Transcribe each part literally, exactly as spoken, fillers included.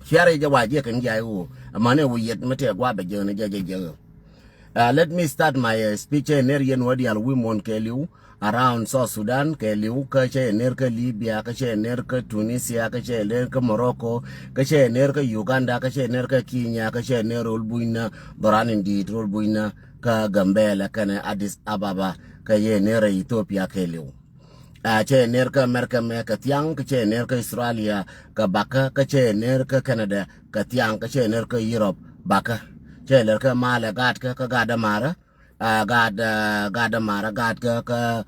Ciarɛ jɛ wa jiɛ kɛn jiay woo. Amanɛ woo yet mɛ tɛ gua bɛ jɛ ni jɛ jɛ jɛ. Uh, let me start my uh, speech. Ɛ ner yɛn wä dial wi̱i̱ muɔ̱n kɛɛliw around South Sudan kɛɛliw, kä cɛ ner kä Libya, kä cɛ ner kä Tunisia, kä cɛ ner kä Morocco, kä cɛ ner kä Uganda, kä cɛ ner kä Kenya, kä cɛ ner rol bunyna dhɔran in di̱i̱t rol bunyna kä Gambela kɛnɛ Addis Ababa, kä yɛ ner Ethiopia kɛɛliw. Aa, cɛ ner kä America mɛ kɛ thiaŋ, kä cɛ ner kä Australia kɛ bakä, kä cɛ ner kä Canada kɛ thiaŋ, kä cɛ ner kä Europe bakä. Cɛ ner kä malɛ gaat kä, kä gaat dämaarä, aa, gaat, aa, gaat dämaarä, gaat kä, kä,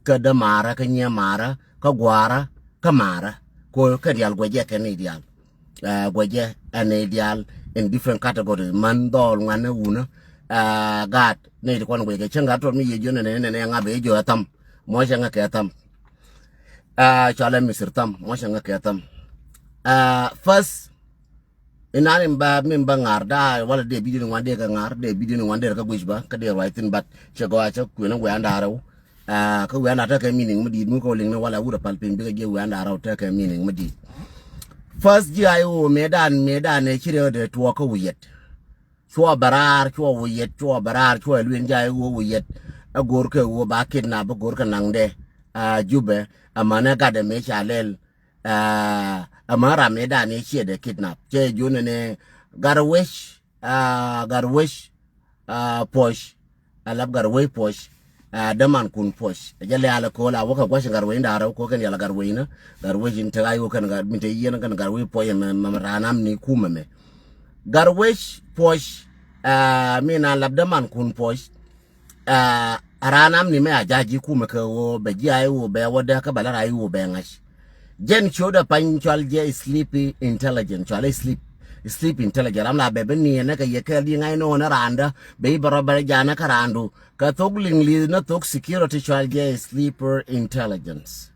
kä dämaarä, kä nyiɛ maarä, kä guaarä, kä maarä. Ko kɛ dial guɛcɛ kɛ ni dial. Aa, guɛcɛ ɛn ni dial in different categories. Man dhɔl ŋuan ni wunä. Aa, gaat ni di kɔn guɛcɛ cäŋ gaat tuɔt mi yie jiön nɛ nɛ nɛ ŋa̱ bɛ jiö ɛ tham. Mɔ cɛ ŋä kɛ tham. Aa, cɔalɛ Misir tham, mɔ cɛ ŋä kɛ tham. Aa, first, inan in ba, min ba ŋa̱r da, wala dee video ni ŋuan dee kɛ ŋa̱r, dee video ni ŋuan dee kɛ guic ba, kä dee ruac thin, but cɛ gɔaa cɛ kuɛn wi̱i̱ an da̱rɛw. Aa, kä wi̱i̱ an da̱rɛw tekɛ meaning mi di̱i̱t mi kɛ liŋ ni wala wurɛ pal piny bikɛ jiɛ wi̱i̱ an da̱rɛw tekɛ meaning mi di̱i̱t. First ji̱ ay woo mëëdan, mëëdan ɛ ci rɛ dee tuɔɔk kä wi̱i̱ yɛt. Cuɔ bɛ raar, cuɔ wä yet, cuɔ bɛ raar, cuɔ luin jay wä wä yet. A go̱r kɛ wä ba kidnap, a go̱r kɛ naŋdɛ. A Jubɛ, a mänɛ gatdɛ mëë ca lɛl. A män ram mëë dan yɛ ciɛ dɛ kidnap. Cɛ junɛ ni Gatwec, a Gatwec, a Puɔc. A lap Gatwec Puɔc. A däman kun Puɔc. A jɛ lɛal a ko̱l a wä kɛ gua̱c in Gatwec in da̱rä wä ko̱ kɛn yal a Gatwec ni. Gatwec in te ay wä kɛn gat, min te yien kɛn Gatwec Puɔc ɛmɛ, mɛ, mɛ ran am ni kumɛ mɛ. Gatwec Puɔc, a, mi na lap däman kun Puɔc, a, a ran am ni mɛ a ja̱ ji̱ kumɛ kɛ ɣöö bɛ ji̱ ay ɣöö bɛ wädä kä bɛ lär ay ɣöö bɛ ŋa̱c. Jɛn ciötdä pany cɔal jɛ sleepy intelligent, cɔal i̱ sleep, sleep intelligent. Ram la bɛ bi niɛn nä kɛ yɛ kɛɛl di ŋa̱c ni ɣöö ni raandä, bɛ i̱ bɛ rɔ bɛ rɔ ja̱ nä kä raandu. Kɛ thok Liŋli̱th ni thok security cɔal jɛ sleeper intelligence.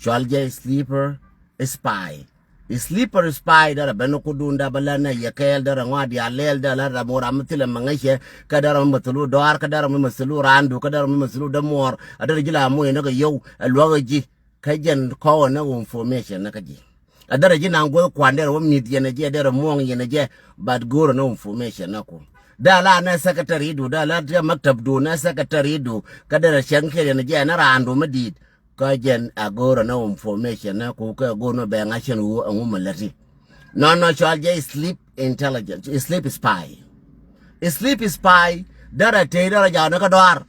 Cɔal jɛ sleeper spy. Slipper spy derɛ ben kudun da bä lät nɛ yɛ kɛɛl derɛ ŋɔa diaal lɛɛl derɛ lät ram wä ram mi thilɛ mɛ ŋäcɛ. Kä derɛ mi mɛ thulu dɔaar kä derɛ mi mɛ thulu raandu kä derɛ mi mɛ thulu dämuɔɔr. A derɛ ji̱ la moc nɛ kɛ yio̱w ɛ luäk ɛ ji̱. Kä jɛn kɔwɛ nɛ wä information nɛ kä ji̱. A derɛ ji̱ naŋ guäth kuan derɛ wä mi̱th yɛn ɛ jɛ derɛ muɔ̱ŋ yɛn ɛ jɛ. But go̱rɛ nɛ wä information nɛ ku. Da la nɛ secretary du da la tiɛ maktab du nɛ secretary du. Kä derɛ cɛŋ kiɛ yɛn ɛ jɛ nɛ raandu mi di̱i̱t. Kä jɛn a go̱o̱rä ni information ni ku kɛ go̱o̱r ni bɛ ŋa̱c cɛn wu ɛŋu mi läti. Nɔnɔ cɔal jɛ sleep intelligence, sleep spy. Sleep spy derɛ tey derɛ jaw ni kä dɔaar.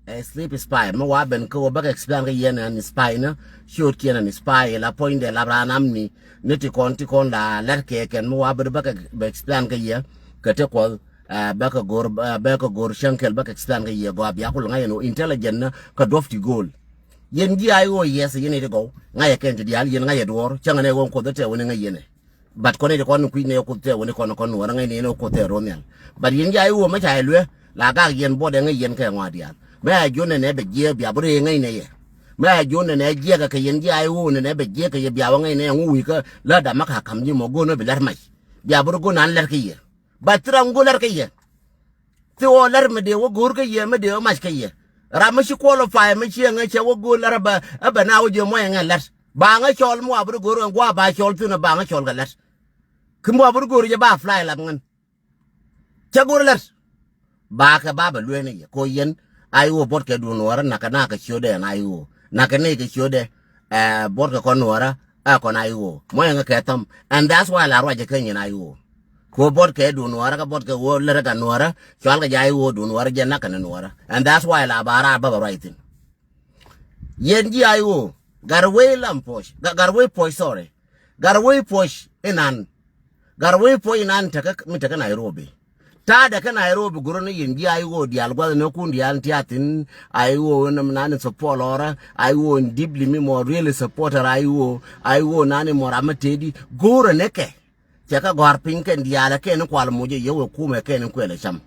Ɛ sleep spy mi wa ben kä wä bäkɛ explain kä yɛn ɛn spy ni ciöt kiɛn ɛn spy la puɔ̱ny dɛ lap raan amni ni ti kɔn ti kɔn la lɛt kɛ kɛn mi wa ben bäkɛ bɛ explain kä yɛ kɛ ti kuɔth. Ɛ bäkɛ go̱o̱r, ɛ bäkɛ go̱o̱r cäŋ kɛl bäkɛ explain kä yɛ gɔaa bia kul ŋa̱c ɛn intelligent ni kä duɔ̱p ti go̱o̱l. Yɛn ji̱ ay ɣöö yɛth yɛn iti gɔw ŋa̱cɛ kɛn ti diaal yɛn ŋa̱cɛ duɔ̱ɔ̱r cäŋɛ nɛ ɣöö kuoth tɛɛ wä ni ŋäc yɛn ɛ. But kɔn iti kɔn kui̱ nɛ kuoth tɛɛ wä ni kɔn kɔn nuɔ̱ɔ̱r ŋäc ni yɛn ɣöö kuoth tɛɛ ruɔ̱n nhial. But yɛn ji̱ ay ɣöö mä ca yɛ luee la gak yɛn buɔt ɛ ŋäc yɛn kɛ ŋɔaa diaal. Mɛ a jiön nɛ nɛ bɛ jiɛɛk bia bi rëë ŋäc nɛ yɛ. Mɛ a jiön nɛ nɛ jiɛɛk kɛ yɛn ji̱ ay ɣöö nɛ nɛ bɛ jiɛɛk kɛ yɛ bia wä ŋäc nɛ yɛ ŋu wi̱i̱ kä lät dam mä ka ka̱m ji̱ mɔ go̱o̱r nɔ bi lɛr mac. Bia bi rɔ go̱o̱r nan lɛr kä yɛ. But thil ram go̱o̱r lɛr kä yɛ. Thil ɣɔɔ lɛr mi dee wä go̱o̱r kä yɛ mi dee wä mac kä yɛ. Ram mi ci qualify mi ci ɛŋɛ cɛ wä go̱o̱r lɛr ɛ bɛ ɛ bɛ na wä jiɛ muɔc ɛŋɛ lɛr. Ba ŋä cɔl mi wa bi rɔ go̱o̱r ɛŋ gua̱a̱ ba cɔl thin ɛ ba ŋä cɔl kɛ lɛr. Kä mi wa bi rɔ go̱o̱r jɛ ba fly lap ŋän. Cä go̱o̱r lɛr. Ba kɛ ba bɛ luee ni yɛ ko yɛn. Ay wä buɔt kɛ duun wärä nakɛ nakɛ ciötdɛ ɛn ay wä nakɛ ni kɛ ciötdɛ. Ɛ buɔt kɛ kɔn wärä. Ɛ kɔn ay wä muɔc ɛŋɛ kɛ tham. And that's why la ruacɛ kä nyin ay wä. Ko buɔt kɛ duun wärä kä buɔt kɛ wä lärä kɛ nuɔrä. Cual kɛ jɛ ay wä duun wärä jɛ nak kɛ ni nuɔrä. And that's why la ba raar bä bɛ ruac thin. Yɛn ji̱ ay wä. Gatwec lam puɔc. Ga- Gatwec puɔc, sorry. Gatwec puɔc inan. Gatwec puɔc inan tekä mi tekä Nairobi. Ta̱a̱dɛ kä Nairobi gurä ni yɛn ji̱ ay wä diaal gua̱th ni kun diaal ti a thin. Ay wä ni nani support lɔrä. Ay wä ni deeply mi mɔ really supporter ay wä. Ay wä nani mɔ ram mi tëëdi go̱o̱rä ni kɛ. Cɛ kɛ gɔ̱a̱r piny kɛn diaal ɛ kɛn in kual muc ɛ yio̱w ɛ kumɛ ɛ kɛn in kuɛl ɛ cam.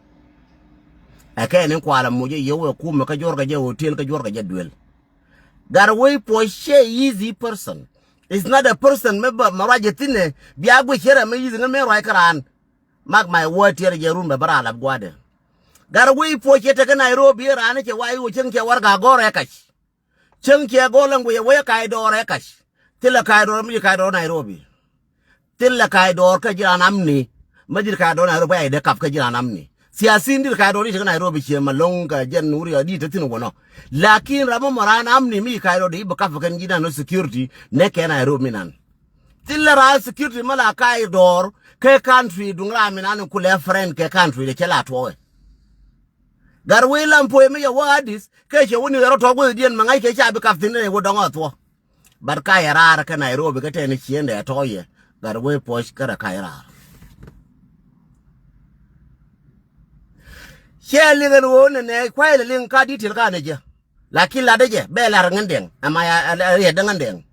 Ɛ kɛn in kual muc ɛ yio̱w ɛ kumɛ kä juɔ̱rkɛ jɛ hotel kä juɔ̱rkɛ jɛ duel. Gatwec puɔc ciɛ easy person. It's not a person mi bä mɛ ruac jɛ thinɛ bia guic cɛ rɛ mi easy ŋä mi ruac kä raan. Mark my word, tiɛɛr jɛ run bɛ bä raan lap gua̱dɛ. Gatwec puɔc cɛ tekä Nairobi raan cɛ wa i̱ wä cieŋ cɛ warɛga gɔ̱rɛ kac. Cäŋ ciɛ gɔl ɛn guiyɛ wec ka̱a̱c dɔɔr ɛ kac. Thilɛ ka̱a̱c dɔɔr mi ci ka̱a̱c dɔɔr Nairobi. Thilɛ ka̱a̱c dɔɔr kä ji̱ raan amni. Mä di̱t ka̱a̱c dɔɔr Nairobi a idɛ kap kä ji̱ raan amni. Thiathin di̱t ka̱a̱c dɔɔr di̱t kä Nairobi cie Malɔŋ kɛ jɛn wuri a di̱t te thi̱n wä nɔ. Lakin ram mɔ raan amni mi ka̱a̱c dɔɔr di i̱ bi kap kɛn ji̱ nan security nɛ kɛ Nairobi mi nan. Thilɛ raan security mä la ka̱a̱c dɔɔr kɛ country duŋ ram mi nan kulɛ friend kɛ country de cɛ la tuɔɔkɛ. Gat wee lam puɔy mi yɛ wä Addis kɛ cɛ wä ni rɔ tɔk wee diɛn ma ŋa̱c kɛ ca bi kap thi̱n ni wä dɔŋ a thuɔ. But ka yɛ raar kä Nairobi kä tɛn ciendɛ tɔ̱ yɛ. Gat wee puɔc kärɛ ka yɛ raar. Cɛ liŋ ɛn ɣöö nɛnɛ kuay lɛ liŋ ka detail ka nɛ jɛ. Lakin latdä jɛ bɛ lar ŋän dɛŋ ɛma ya riɛt dä ŋän dɛŋ.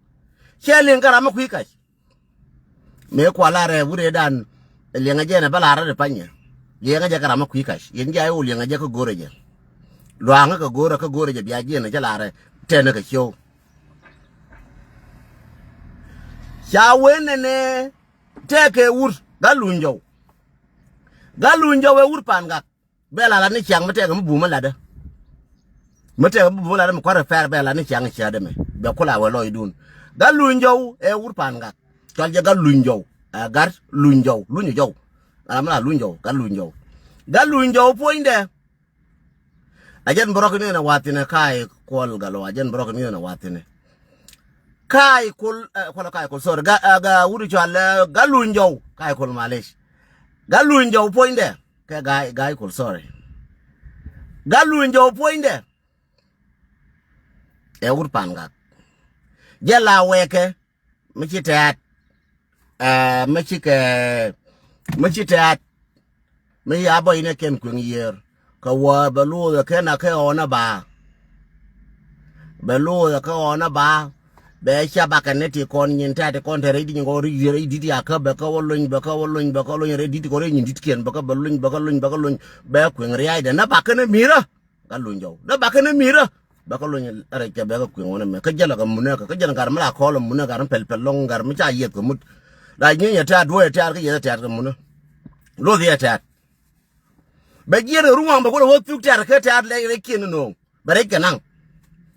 Cɛ liŋ kä ram mi kui̱ kac. Mëë kua lar ɛ wut ëëdan. Liɛŋɛ jɛ nɛ bä lar rɛ panyɛ. Liɛŋɛ jɛ kä ram mi kui̱ kac yɛn jɛ a iwä liɛŋɛ jɛ kä go̱rɛ jɛ. Luaŋä kä go̱rɛ kä go̱rɛ jɛ bia jiɛn ɛ jɛ lar ɛ tɛnɛ kɛ cio̱w. Ca wen nɛnɛ tɛkɛ wur Gat Luny Jɔw. Gat Luny Jɔw ɛ wur Pan Gak. Bɛ la la ni ciaŋ mi tɛkɛ mi bumä latdä. Mi tɛkɛ mi bumä latdä mi kuarɛ pɛr bɛ la ni ciaŋ cia̱dä mɛ bɛ kula wɛ lɔcdun. Gat Luny Jɔw ɛ wur Pan Gak. Cɔl jɛ Gat Luny Jɔw. Ɛ Gat Luny Jɔw Luny Jɔw. Ram la Luny Jɔw Gat Luny Jɔw. Gat Luny Jɔw puɔ̱nydɛ. A jɛn bärɔk ni nɛ wathinɛ ka̱a̱c kuɔl Gat Luny a jɛn bärɔk ni nɛ wathinɛ. Ka̱a̱c kul ɛ kuɔl ka̱a̱c kul sorry ga ɛ ga wut cɔal ɛ Gat Luny Jɔw ka̱a̱c kul malish. Gat Luny Jɔw puɔ̱nydɛ kɛ ga̱a̱c ga̱a̱c kul sorry. Gat Luny Jɔw puɔ̱nydɛ ɛ wut Pan Gak. Jɛ la wɛkɛ mi ci tɛ̈t. Ɛ mi ci kɛ mi ci tɛ̈t. Mi ya bɔy ni kɛn kueŋ yiër kɛ wä bɛ luuth kɛn a kɛ ɣɔn a ba. Bɛ luuth kɛ ɣɔn a ba. Bɛ ca bakɛ ni ti kɔn nyin tɛ̈t kɔn te rɛy di̱t nyin kɔn rɛy di̱t ya kä bɛ kä wä lony bɛ kä wä lony bɛ kä lony rɛy di̱t kɔn rɛy nyin di̱t kiɛn bɛ kä bɛ lony bɛ kä lony bɛ kä lony. Bɛ kueŋ riaacdɛ na bakɛ ni mi̱rä. Gat Luny Jɔw dee bakɛ ni mi̱rä. Bɛ kä lony rɛc kɛ bɛ kä kueŋ wä nɛ mɛ kä jälɛ kɛ munä kɛ kä jälɛ gat mi la kɔɔl munä gat mi pɛl pɛl lɔŋ gat mi ca yieth kɛ mut. La nyieny ɛ tɛ̈t duɔ̱ɔ̱c ɛ tɛ̈t kä yieth ɛ tɛ̈t kɛ munä. Loth yɛ tɛ̈t. Bɛ jiɛn kɛ ruŋ waŋ bɛ kulɛ wä thuk tɛ̈t kä tɛ̈t lɛ rɛc kiɛn ni no̱o̱ŋ bɛ rɛc kɛ naŋ.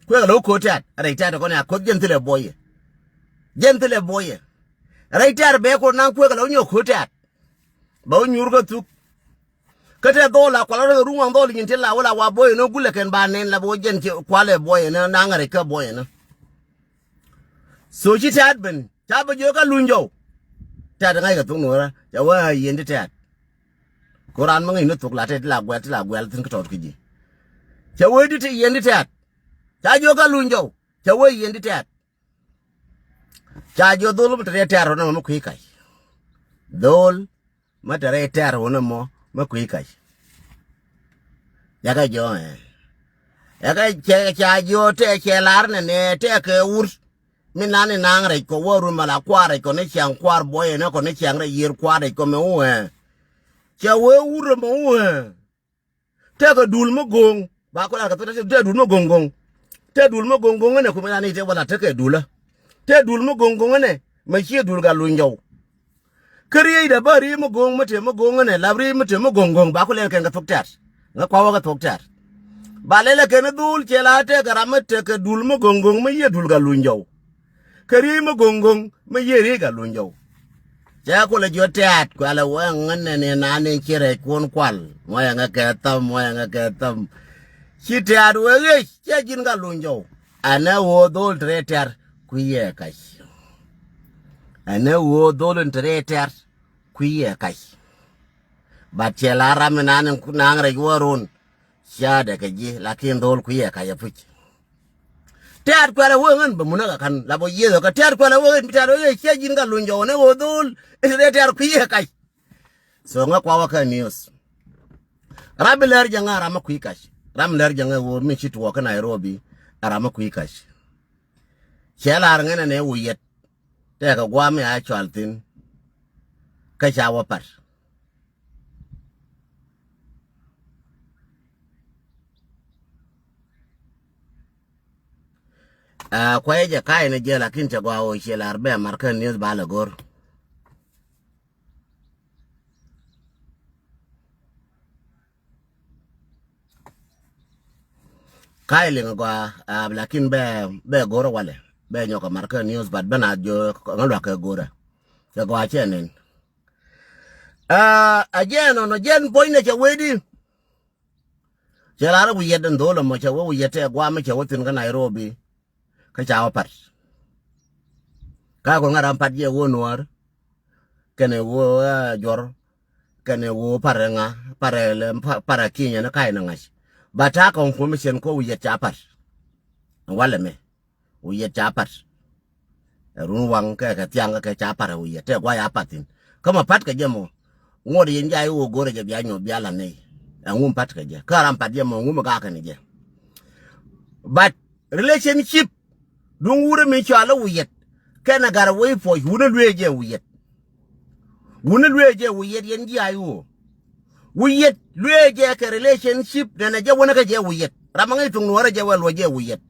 Kuekɛ lɛ wä ko̱o̱t tɛ̈t rɛc tɛ̈t kɔn ya ko̱th jɛn thilɛ buɔyɛ. Jɛn thilɛ buɔyɛ. Rɛc tɛ̈t bɛ ko̱o̱t naŋ kuekɛ lɛ wä nyɔk ko̱o̱t tɛ̈t. Bɛ wä nyuur kä thuk. Kä tɛ dhɔl a kualä rɔ ruŋ waŋ dhɔl nyin ti la wä la wa buɔyɛ ni gulɛ kɛn ba nɛn la bä wä jɛn ci kualɛ buɔyɛ ni naŋ rɛc kä buɔyɛ ni. So ci tɛ̈t ben ca bä jiök Gat Luny Jɔw. Tɛ̈t ŋa̱ckɛ thok nuɔrä ca wä a yieen ti tɛ̈t. Ko raan mi ŋäc ni thok la tɛ̈t ti la guɛl ti la guɛl thi̱n kä tɔt kä ji̱. Ca wee di ti yieen ti tɛ̈t. Ca jiök Gat Luny Jɔw ca wee yieen ti tɛ̈t. Ca jiök dhol mi te rɛy tɛ̈r wä nɔmɔ mi kui̱ kac. Dhol mi te rɛy tɛ̈r wä nɔmɔ mi kui̱ kac. Yakɛ jiök ɛ yakɛ cɛ ca jiök tɛ cɛ lar nɛnɛ tɛkɛ wur. Mi nan ni naŋ rɛc kɔ wä run mala kuaar rɛc kɔ ni ciaŋ kuaar buɔyɛ ni kɔ ni ciaŋ rɛc yiër kuaar rɛc kɔ mɛ wä ɛ. Cɛ wee wur mɛ wä ɛ. Tɛkɛ dul mi go̱o̱ŋ ba ku lar kɛ thok tɛ dul mi go̱o̱ŋ go̱o̱ŋ. Tɛ dul mi go̱o̱ŋ go̱o̱ŋ ɛnɛ ku mi ran i̱ tɛ wala tekɛ dulä. Tɛ dul mi go̱o̱ŋ go̱o̱ŋ ɛnɛ mɛ ciɛ dul Gat Luny Jɔw. Kä riecdɛ bä riec mi go̱o̱ŋ mi tëë mi go̱o̱ŋ ɛnɛ lap riec mi tëë mi go̱o̱ŋ go̱o̱ŋ ba ku lɛl kɛn kɛ thok tɛ̈t. Ŋä kua̱wä kɛ thok tɛ̈t. Ba lɛlɛ kɛn dhul cɛ la tekɛ ram mi tekɛ dul mi go̱o̱ŋ go̱o̱ŋ mi yiëë dul Gat Luny Jɔw. Kä riec mi go̱ŋ go̱ŋ mi yiëë riec Gat Luny Jɔw. Cɛ kulɛ jiɔ tɛ̈t kualɛ wä ŋän nɛn in naan in ci rɛc kuɔn kual muɔyɛ ŋä kɛ thäm muɔyɛ ŋä kɛ thäm. Ci tɛ̈t wee ɣec cɛ ji̱n Gat Luny Jɔw. Ɛn ɛ ɣöö dhol te rɛy tɛ̈r kui̱ yɛ kac. Ɛn ɛ ɣöö dhol in te rɛy tɛ̈r kui̱ yɛ kac. Bat cɛ la ram in naan in naŋ rɛc wä run. Ca dɛ kɛ ji̱ lakin dhol kui̱ yɛ kac ɛ puc. Tɛ̈t kuɛlɛ wee ŋän bɛ munä kɛ ka̱n la bä yiëth ɔ kɛ tɛ̈t kuɛlɛ wee ŋän bi tɛ̈t wee ŋän ciɛ ji̱n Gat Luny Jɔw ni ɣöö dhol in te rɛy tɛ̈r kui̱ yɛ kac. So ŋä kua̱wä kɛ news. Ram bi lɛr jɛ ŋä ram mi kui̱ kac. Ram bi lɛr jɛ ŋä ɣöö mi ci tuɔɔk kä Nairobi ɛ ram mi kui̱ kac. Cɛ lar ŋän ɛn ɛ wi̱i̱ yɛt. Tɛkɛ gua̱a̱m mi a cual thi̱n. Kä ca wä pat. Aa, kuayɛ jɛ ka̱a̱c ni jɛ lakin cɛ gɔaa ɣöö ciɛ lar bɛ American news ba lɛ go̱r. Ka̱a̱c liŋ gɔaa, aa, lakin bɛ, bɛ go̱r walɛ bɛ nyɔk American news but bɛ na jiök ŋä lua̱k kɛ go̱rɛ. Cɛ gɔaa cɛ nɛn. Aa, a jɛn ɔnɔ jɛn puɔ̱nynɛ cɛ wee di. Cɛ lar wi̱i̱ yɛt in dho̱l ɛmɔ cɛ wee wi̱i̱ yɛt tɛ guam cɛ wee thi̱n kä Nairobi. Kä ca wä pat. Ka kɔn ŋa̱t ram pat jɛ wä Nuäär. Kɛnɛ wä, aa, Juɔr. Kɛnɛ wä parɛ ŋa, parɛ lɛ, pa-, parɛ kinyɛ ni ka̱y ni ŋa̱c. Ba ta̱a̱ kɔn kuɔ̱m cɛn kɔ wi̱i̱ yɛt ca pat. Walɛ mɛ. Wi̱i̱ yɛt ca pat. Ɛ run waŋ kɛ kɛ thiaŋ kɛ ca pat ɛ wi̱i̱ yɛt tɛ guay a pat thi̱n. Kä mɔ pat kɛ jɛ mɔ. Ŋuɔ̱t yɛn jay wä go̱rɛ jɛ bia nyɔk bia la nɛy. Ɛŋu mi pat kɛ jɛ. Kä ram pat jɛ mɔ, ɛŋu mi gakɛ ni jɛ. But relationship duŋ wurɛ mi cɔal ɛ wi̱i̱ yɛt. Kɛnɛ Gatwec Puɔc wunɛ luee jɛ wi̱i̱ yɛt. Wunɛ luee jɛ wi̱i̱ yɛt yɛn jay wä. Wi̱i̱ yɛt luee jɛ kɛ relationship nɛnɛ jɛ wänä kä jɛ wi̱i̱ yɛt. Ram aŋäc tuŋ Nuäärä jɛ wä luɔ jɛ wi̱i̱ yɛt.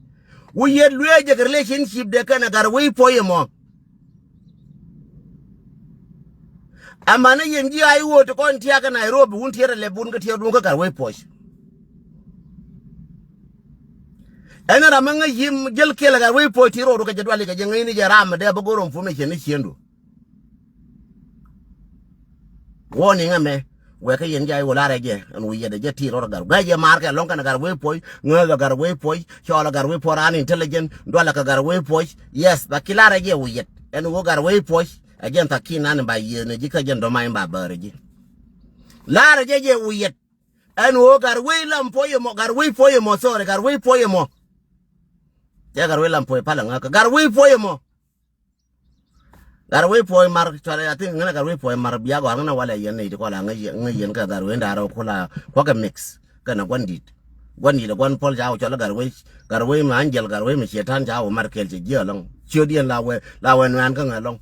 Wi̱i̱ yɛt luee jɛ kɛ relationship dɛ kɛnɛ Gatwec Puɔc ɛmɔ. Amanä yɛn ji̱ a i̱ ɣöö ti kɔn tiakä Nairobi wun tiɛt alɛ bun kä tiɛt dun kä Gatwec Puɔc. Ɛn ram aŋäc yim jäl kiɛl Gatwec Puɔc ti rɔɔdu kɛ jɛ duali kɛ jɛ ŋäcni jɛ ram dee bä go̱r information ni ciëndu. Warning ɛmɛ. Wek kä yɛn jay wä larɛ jɛ ɛn wi̱i̱ yɛt ɛ jɛ ti rɔɔd Gatwec. Guɛ jɛ maar kɛ lɔŋ kɛn Gatwec Puɔc, ŋääth ɛ Gatwec Puɔc, cɔɔl ɛ Gatwec Puɔc, ran intelligent, dual ɛ kɛ Gatwec Puɔc. Yes, ba ki larɛ jɛ wi̱i̱ yɛt. Ɛn wä Gatwec Puɔc ɛ jɛn thakin nan ba yiëënɛ ji̱ kä jɛn dɔma in ba bäärɛ ji̱. Larɛ jɛ jɛ wi̱i̱ yɛt. Ɛn wä Gatwec lam Puɔc ɛmɔ, Gatwec Puɔc ɛmɔ, sorry, Gatwec Puɔc ɛmɔ. Cɛ Gatwec lam Puɔc palɛ ŋä kɛ Gatwec Puɔc ɛmɔ. Gatwec Puɔc mar cualɛ, I think ŋänɛ Gatwec Puɔc mar bia gɔ̱a̱r ŋänɛ walɛ yɛn nɛy ti kɔla ŋäc yɛn, ŋäc yɛn kɛ Gatwec in da̱rɛ kula kuakɛ mix kɛnɛ gua̱n di̱t. Gua̱n di̱t ɛ gua̱n puɔl ca wä cualɛ Gatwec, Gatwec mi Angel, Gatwec mi Cietan ca wä mar kɛɛl cɛ jiɛ ɛlɔ̱ŋ. Ciöt yɛn la wɛ, la wɛ nuɛ̈ɛ̈n kä ŋɛ ɛlɔ̱ŋ.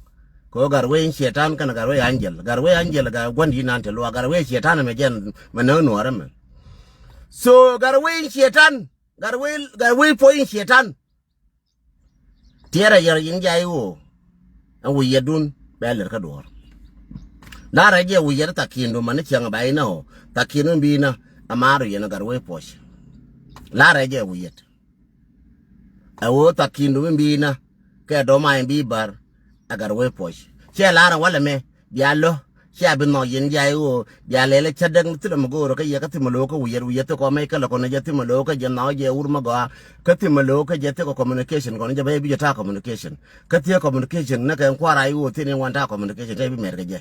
Kɛ ɣöö Gatwec in Cietan kɛnɛ Gatwec Angel. Gatwec Angel ɛ gua̱n di̱t nan te luaak, Gatwec Cietan ɛmɛ jɛn mɛ näk nuɔɔrä mɛ. So Gatwec in Cietan, Gatwec, Gatwec Puɔc in Cietan. Tiɛɛr a yɛr yin jay ɣöö ɛn wi̱i̱ yɛtdun bɛ lɛr kä duɔ̱ɔ̱r. La̱rä jɛ wi̱i̱ yɛt thakindu mani cieŋ ba inɛ ɣöö thakindu binä. Ɛ ma̱a̱r yɛn ɛ Gatwec Puɔc. La̱rä jɛ wi̱i̱ yɛt ɛ ɣöö thakindu mi binä kɛ dɔ̱ma in bi bär ɛ Gatwec Puɔc. Cɛ la̱rä walɛ mɛ. Bia lo̱ cia bi nhɔk yɛn jay ɣöö bia lɛl cä däk ni thilɛ mi go̱o̱rä kä yɛ kä thimɛ lo̱o̱ kä wi̱i̱ yɛt, wi̱i̱ yɛt thikɔ mɛc kä lɛ kɔn jɛ thimɛ lo̱o̱ kä jɛ nhɔk jɛ wur mi gɔaa. Kä thimɛ lo̱o̱ kä jɛ thikɔ communication kɔn jɛ bä bi jɛ ta̱a̱ communication. Kä thiee communication ni kɛ kua̱r a i̱ ɣöö thiee ni wan ta̱a̱ communication te bi mɛr kɛ jɛ.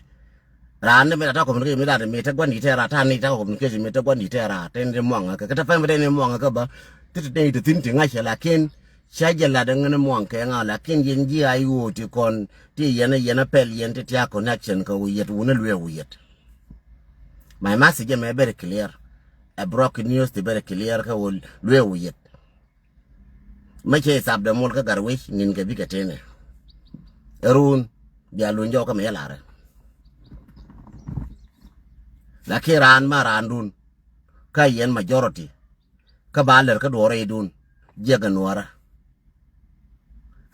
Raan ni mi la ta̱a̱ communication mi la ni mi te gua̱n di̱t te raar ta̱a̱ ni ta̱a̱ communication mi te gua̱n di̱t te raar te ni muaŋ kä kä te pɛm te ni muaŋ kä bä. Ti te ni te thi̱n ti ŋa̱c cɛ lakin. Ca jɛ lat ɛŋä ni muaŋ kɛ ŋa lakin yɛn ji̱ a i̱ ɣöö ti kɔn ti yɛn a yɛn a pɛl yɛn ti tia̱a̱ connection kɛ wi̱i̱ yɛt wun a luee wi̱i̱ yɛt. My message ɛmɛ very clear. Ɛ broken news ti very clear kɛ ɣöö luee wi̱i̱ yɛt. Mä cɛ ithap dɛ mol kä Gatwec nin kɛ bikɛ tenɛ. Ɛ run bia luny jɔk kä mɛ yɛ larɛ. Lakin raan ma raandun kä yɛn majority. Kä ba lɛr kä duɔ̱ɔ̱r rɛydun jiɛk ɛ nuɔ̱ɔ̱rä.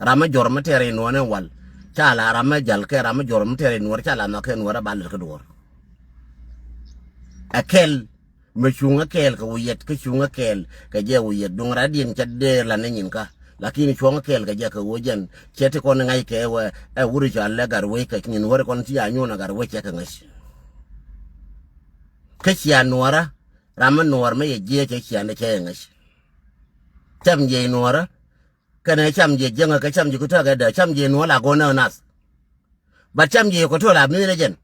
Ram mi jɔr mi tɛɛr i̱ nuɔ̱ɔ̱rä ni wal ca la ram mi jal kɛ ram mi jɔr mi tɛɛr i̱ nuɔ̱ɔ̱rä ca la nhɔk kɛ nuɔ̱ɔ̱rä ba lɛr kä duɔ̱ɔ̱r. Ɛ kɛl mi cuŋä kɛɛl kɛ wi̱i̱ yɛt kä cuŋä kɛɛl kɛ jɛ wi̱i̱ yɛt duŋ radiɛn ca dee la ni nyin kä. Lakin cuɔ̱ŋä kɛɛl kɛ jɛ kɛ ɣöö jɛn cɛ ti kɔn ŋa̱c kɛ wɛ ɛ wuri ca lɛ Gatwec kɛ nyin wä ri kɔn ti a nyuun ɛ Gatwec cɛ kɛ ŋäc. Kä cia nuɔ̱ɔ̱rä ram mi nuɔ̱ɔ̱r mi yɛ jiɛ cɛ cia ni cɛ yɛ ŋäc. Cam jiɛ nuɔ̱ɔ̱rä kɛnɛ cam jiɛ jiäŋä kɛ cam jiɛ ku tɛkɛ dee cam jiɛ nuɔ̱ɔ̱r la go̱o̱r näk nath. But cam jiɛ Equatoria la mi̱i̱n ni jɛn.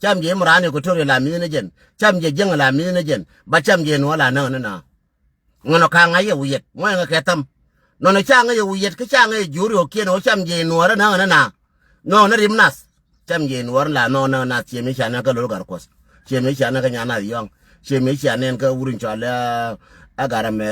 Cam jiɛ Murani Equatoria la mi̱i̱n ni jɛn. Cam jiɛ jiäŋä la mi̱i̱n ni jɛn. But cam jiɛ nuɔ̱ɔ̱r la näk ni na. Ŋɔnɔ ka ŋa̱c yɛ wi̱i̱ yɛt muɔ̱ɔ̱n ŋä kɛ tham. Nɔnɔ ca ŋäc yɛ wi̱i̱ yɛt kä ca ŋäc yɛ jiuri ɣɔ̱kiɛn ɣöö cam jiɛ nuɔ̱ɔ̱r näk ni na. Nɔnɔ rim nath. Cam jiɛ nuɔ̱ɔ̱r la nɔnɔ näk nath ciɛ mi ca nɛn kä lo̱l Gatkuɔth. Ciɛ mi ca nɛn kä nyan nath yɔ̱ɔ̱ŋ. Ciɛ mi ca nɛn kä wur in cɔal ɛ Gat Amɛ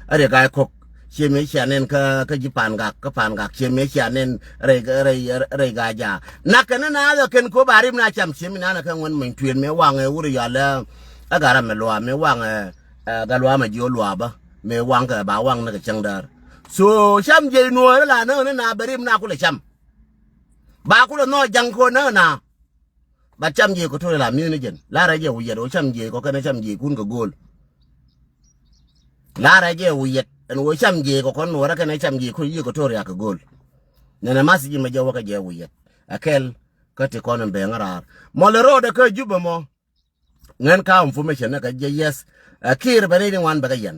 ɛ Rek Gai Kok. Ciɛ mi ca nɛn kä kä ji̱ Pan Gak kä Pan Gak ciɛ mi ca nɛn rɛy rɛy rɛy Gai Jaak. Nak kɛ ni na ɛ kɛn ko ba rim na cam ciɛ mi na nɛ kɛ ŋuɛn mɛny tuëën mi waŋ ɛ wur in cɔal ɛ Gat Amɛ Luaap mi waŋ ɛ Gat Luaap mɛ jiɔ Luaap bä mi waŋ kɛ ba waŋ ni kɛ cäŋ däär. So cam jiɛ nuɔ̱ɔ̱r la näk ni na bɛ rim na kulɛ cam. Ba kulɛ nhɔk ja̱ŋ kɛ ɣöö näk na. But cam jiɛc kɔ to̱r la mi̱th ni jɛn. La̱rä jɛ wi̱i̱ yɛt ɣöö cam jiɛc kɔ kɛnɛ cam jiɛc kun kɛ go̱o̱l. La̱rä jɛ wi̱i̱ yɛt ɛn ɣöö cam jiɛc kɔ kɔn nuɔ̱ɔ̱rä kɛnɛ cam jiɛc kun yiëë kɔ to̱r yak kɛ go̱o̱l. Nɛnɛ math ji̱ mɛ jɛ wäkä jɛ wi̱i̱ yɛt. Ɛ kɛl kä ti kɔn in ben ŋäraar. Mɔlɛ road kä Jubɛ mɔ. Ŋän ka information ni kä jɛ, yes. Ɛ Kiir bɛ nɛy ti ŋuan bɛ kɛ yɛn.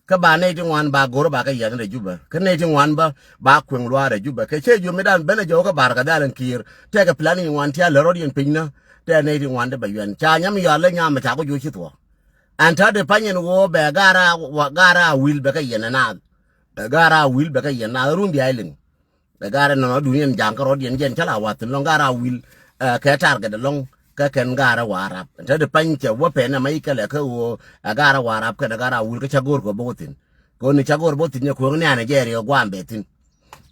Kä ba nɛy ti ŋuan ba go̱r ba kɛ yɛn rɛ Jubɛ. Kä nɛy ti ŋuan ba, ba kueŋ luaar rɛ Jubɛ. Kɛ cɛ Jubɛ mi dan ben ɛ jɔw kä Bar Gɛ Dhɛl in Kiir. Tɛkɛ plan in ŋuan ti a lɛ rɔ̱diɛn piny nä. Tɛ nɛy ti ŋuan ti bɛ yuɛn. Ca nyam yɔal lɛ nyam mɛ ca ku juc ci thuɔ. Ɛn tɔ di pany in ɣöö bɛ gaara, gaara wil bɛ kɛ yɛn ɛ naath. Bɛ gaara wil bɛ kɛ yɛn naath run bia iliŋ. Bɛ gaara nɔnɔ duni ɛn jaŋ kärɔ̱diɛn jɛn cä la wath thin lɔŋ gaara wil, ɛ, kɛ target ɛlɔŋ kä kɛn gaara Warap. Ɛn tɔ di pany cɛ wä pɛn ɛmɛ ikɛlɛ kä ɣöö ɛ gaara Warap kɛn ɛ gaara wil kä cä go̱o̱r kɛ bok thin. Kɛ ɣöö ni cä go̱o̱r bok thin nyɛ kueŋ nianɛ jɛ riɛ guam bɛ thin.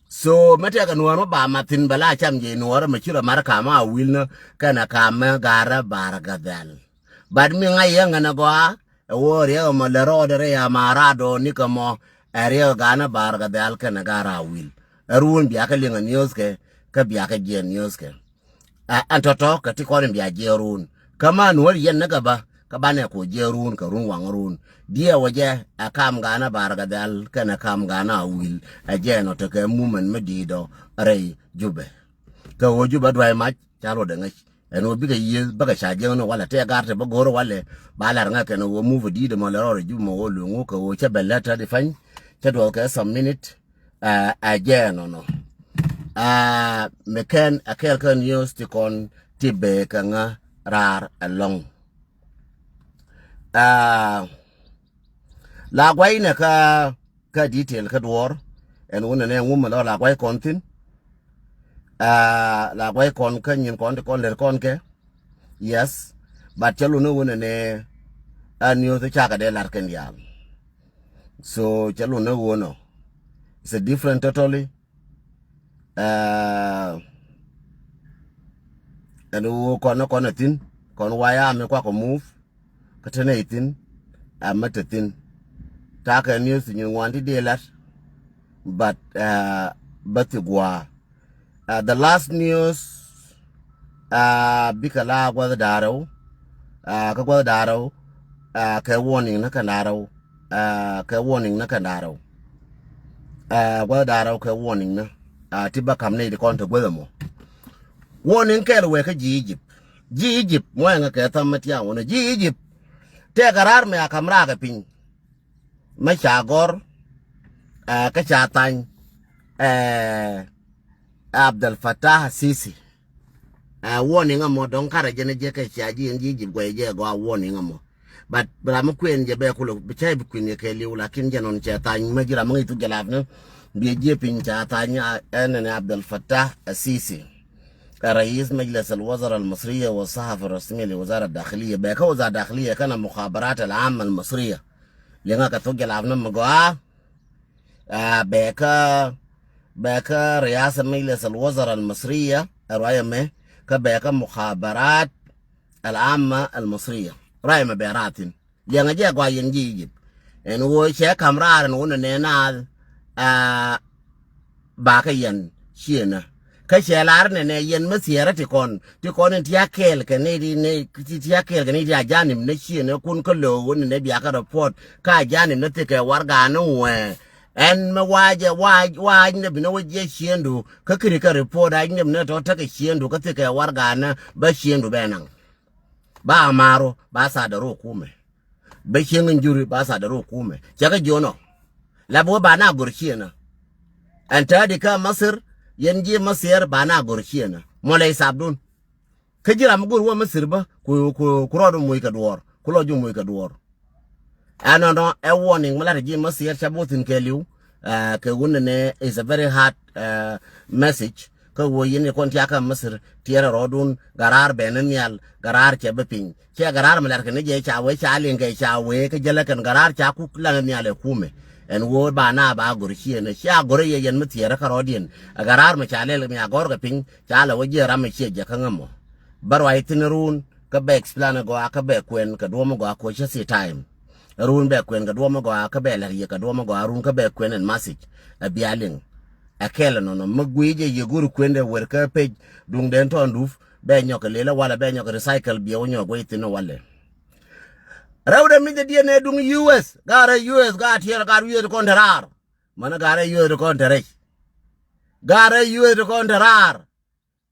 So mɛ tɛkɛ nuɔ̱ɔ̱r mɛ ba ma thin bɛ la cam jɛ nuɔ̱ɔ̱r mɛ ci rɔ mar kam a wil nä kɛn ɛ kam mɛ gaara Bar Gɛ Dhɛl. But mi ŋa̱c yɛ ŋän ɛ gɔaa ɛ wä riɛk ɛmɔ lɛ rɔɔdɛ rɛy ama raadɔ nikɛ mɔ ɛ riɛk ɛ ga̱a̱n ɛ Bar Gɛ Dhɛl kɛn ɛ ga̱a̱n raawil. Ɛ ruun biakɛ liŋ ɛ news kɛ, kä biakɛ jiɛn news kɛ. Ɛ ɛn tɔ̱tɔ̱ kɛ ti kɔn in bia jiɛn ruun. Kä ma nuɔ̱ɔ̱r yɛn nikɛ bä, kä banɛ ku jiɛn ruun kɛ run waŋ ruun. Diɛɛwä jɛ ɛ kam ga̱a̱n ɛ Bar Gɛ Dhɛl kɛn ɛ kam ga̱a̱n ɛ Awil. Ɛ jɛ ɛnɔ tekɛ movement mi di̱i̱t ɔ rɛy Jubɛ. Kɛ ɣöö Jubɛ duay mac ca luɔt dɛ ŋäc. Ɛn ɣöö bikɛ yiëë bäkɛ ca jiäkni walɛ tëë gar te bä go̱o̱r walɛ. Ba lar ŋa kɛn ɣöö move di̱i̱t ɛmɔ lɛ rɔɔdɛ Jubɛ mɔ ɣöö lueŋ ɣöö kɛ ɣöö cä bɛ lät täti pany. Cä duɔth kɛ some minute. Ɛ, ɛ jɛ ɛnɔnɔ. Ɛ, mi kɛn ɛ kɛɛl kä news ti kɔn ti bee kɛ ŋa raar ɛlɔ̱ŋ. Ɛ, la gua̱cnɛ kä, kä detail kä duɔ̱ɔ̱r. Ɛn wunɛ nɛ ŋumɛ lɔ la gua̱c kɔn thi̱n. Ɛ, la gua̱c kɔn kä nyin kɔn ti kɔn lɛr kɔn kɛ. Yes. But cä lunɛ wunɛ nɛ a news cakɛ dee lar kɛn diaal. So cä lunɛ wunɔ. It's a different totally. Ɛ, ɛn ɣöö kɔn ni kɔn ɛ thi̱n kɔn waya mi kuakɔ move. Kä te nɛy thi̱n a mä te thi̱n. Ta̱a̱ kɛ news nyin ŋuan ti dee lat. But ɛ, bä thi gua̱a̱. Ɛ, the last news, ɛ, bikɛ la gua̱th da̱rɛw. Ɛ, kä gua̱th da̱rɛw, ɛ, kɛ warning ni kɛn da̱rɛw. Ɛ, kɛ warning ni kɛn da̱rɛw. Ɛ, gua̱th da̱rɛw kɛ warning ni. Ɛ, ti bä ka̱m nɛy ti kɔn te guäth ɛmɔ. Warning kɛl wee kä ji̱ Egypt. Ji̱ Egypt muɔ̱ɔ̱ŋ kɛ tham mi tiaŋ wunɛ ji̱ Egypt. Tɛkɛ raar mi a ka̱m raakɛ piny. Mi ca gɔ̱r, ɛ, kä ca thany, ɛ, Abdel Fattah Sisi. Ɛ, warning ɛmɔ dɔ̱ŋ karɛ jɛn jɛ kɛ cia ji̱ ɛn ji̱ Egypt guɛy jɛ gɔaa warning ɛmɔ. But ram mi kuɛn jɛ bɛ kulɛ bi cä bi kui̱n yɛ kɛ liw lakin jɛ nɔn cɛ thany mi ji̱ ram mi ŋäc thuk jɛ lap ni. Biɛ jiɛ piny ca thany, ɛ, ɛn ɛn Abdel Fattah Sisi. Ɛ, rais Majlis al Wazara al Masriya wa sahafi rasmi li Wazara Dakhiliya. Bɛ kä Wazara Dakhiliya kɛnɛ mukhabarat al amma al Masriya. Liŋa kɛ thuk jɛ lap ni mi gɔaa. Ɛ, bɛ kä, bɛ kä riasa Majlis al Wazara al Masriya, ɛ ruac ɛmɛ, kä bɛ kä mukhabarat al amma al Masriya. Ruac ɛmɛ bɛ raar thi̱n. Liɛŋɛ jɛ gɔaa yɛn ji̱ Egypt. Ɛn ɣöö cɛ ka̱m raar ɛn ɣöö nɛ nɛ naath, ɛ, bakɛ yɛn ciënä. Kä cɛ lar nɛnɛ yɛn mi thiɛɛrä ti kɔn, ti kɔn in ti a kɛɛl kɛ ni ti, ni ti, ti a kɛɛl kɛ ni ti a janip ni ciënä kun kä lo̱o̱k wä nɛnɛ biakä report kä a janip ni thikɛ warɛgakni wɛɛ. Ɛn mi wa̱a̱ jɛ wa̱a̱, wa̱a̱ nɛp ni wä jiɛ ciëndu kä kiri kɛ report a nɛp ni tɔ tekɛ ciëndu kä thikɛ warɛgakni bä ciëndu bɛ naŋ. Ba a ma̱a̱ru ba tha̱a̱dɛ ru kumɛ. Bɛ cieŋ in juri ba tha̱a̱dɛ ru kumɛ. Cɛ kä jiɔnɔ. La bi wä ba na gor ciënä. Ɛn täädi kä Masir, yɛn ji̱ Masir ba na gor ciënä. Mɔlɛ isabdun. Kä ji̱ ram mi go̱o̱r wä Masir bä, ku, ku, ku rɔɔdu moc kɛ duɔ̱ɔ̱r. Ku lɔ ju moc kɛ duɔ̱ɔ̱r. Ɛnɔnɔ ɛ warning mi lat ji̱ Masir ca bo̱thi̱n kɛ li̱w. Ɛ, kɛ wun nɛnɛ is a very hard, ɛ, message. Kä wä yɛn kɔn tiakä Masir tiɛɛrɛ rɔɔdun, garaar bɛn ni nhial, garaar cɛ bi piny. Cɛ garaar mi lat kɛ ni jɛ ca wee ca liŋ kɛ ca wee kä jälä kɛn garaar ca kuk lan ni nhial ɛ kumɛ. Ɛn wä ba na ba gor ciënä, cia gor yɛ yɛn mi thiɛɛrä kä rɔɔdiɛn. Ɛ garaar mi ca lɛl mi a gɔr kɛ piny, ca lɛ wä jiɛ ram mi ciɛ jɛ kä ŋämɔ. Bä ruac thi̱n run, kä bɛ explain gɔaa, kä bɛ kuɛn kɛ duɔ̱m gɔaa, ko̱ cä thi time. Run bɛ kuɛn kɛ duɔ̱m gɔaa, kä bɛ la̱r yɛ kɛ duɔ̱m gɔaa, run kä bɛ kuɛn ɛn message. Ɛ bia liŋ. Ɛ kɛl ɛnɔnɔ, mi guic ɛ yɛ go̱r kuendɛ wer kä page, duŋdɛn tɔn dup, bɛ nyɔk kɛ lelä walɛ, bɛ nyɔk kɛ recycle biɛ wä nyɔk guic thi̱n walɛ. Rɛwdɛ mi jɛ diɛn ɛ duŋ U S, gaarɛ U S, gaar tiɛɛr, gaar U S kɔn te raar. Mänä gaarɛ U S kɔn te rɛc. Gaarɛ U S kɔn te raar.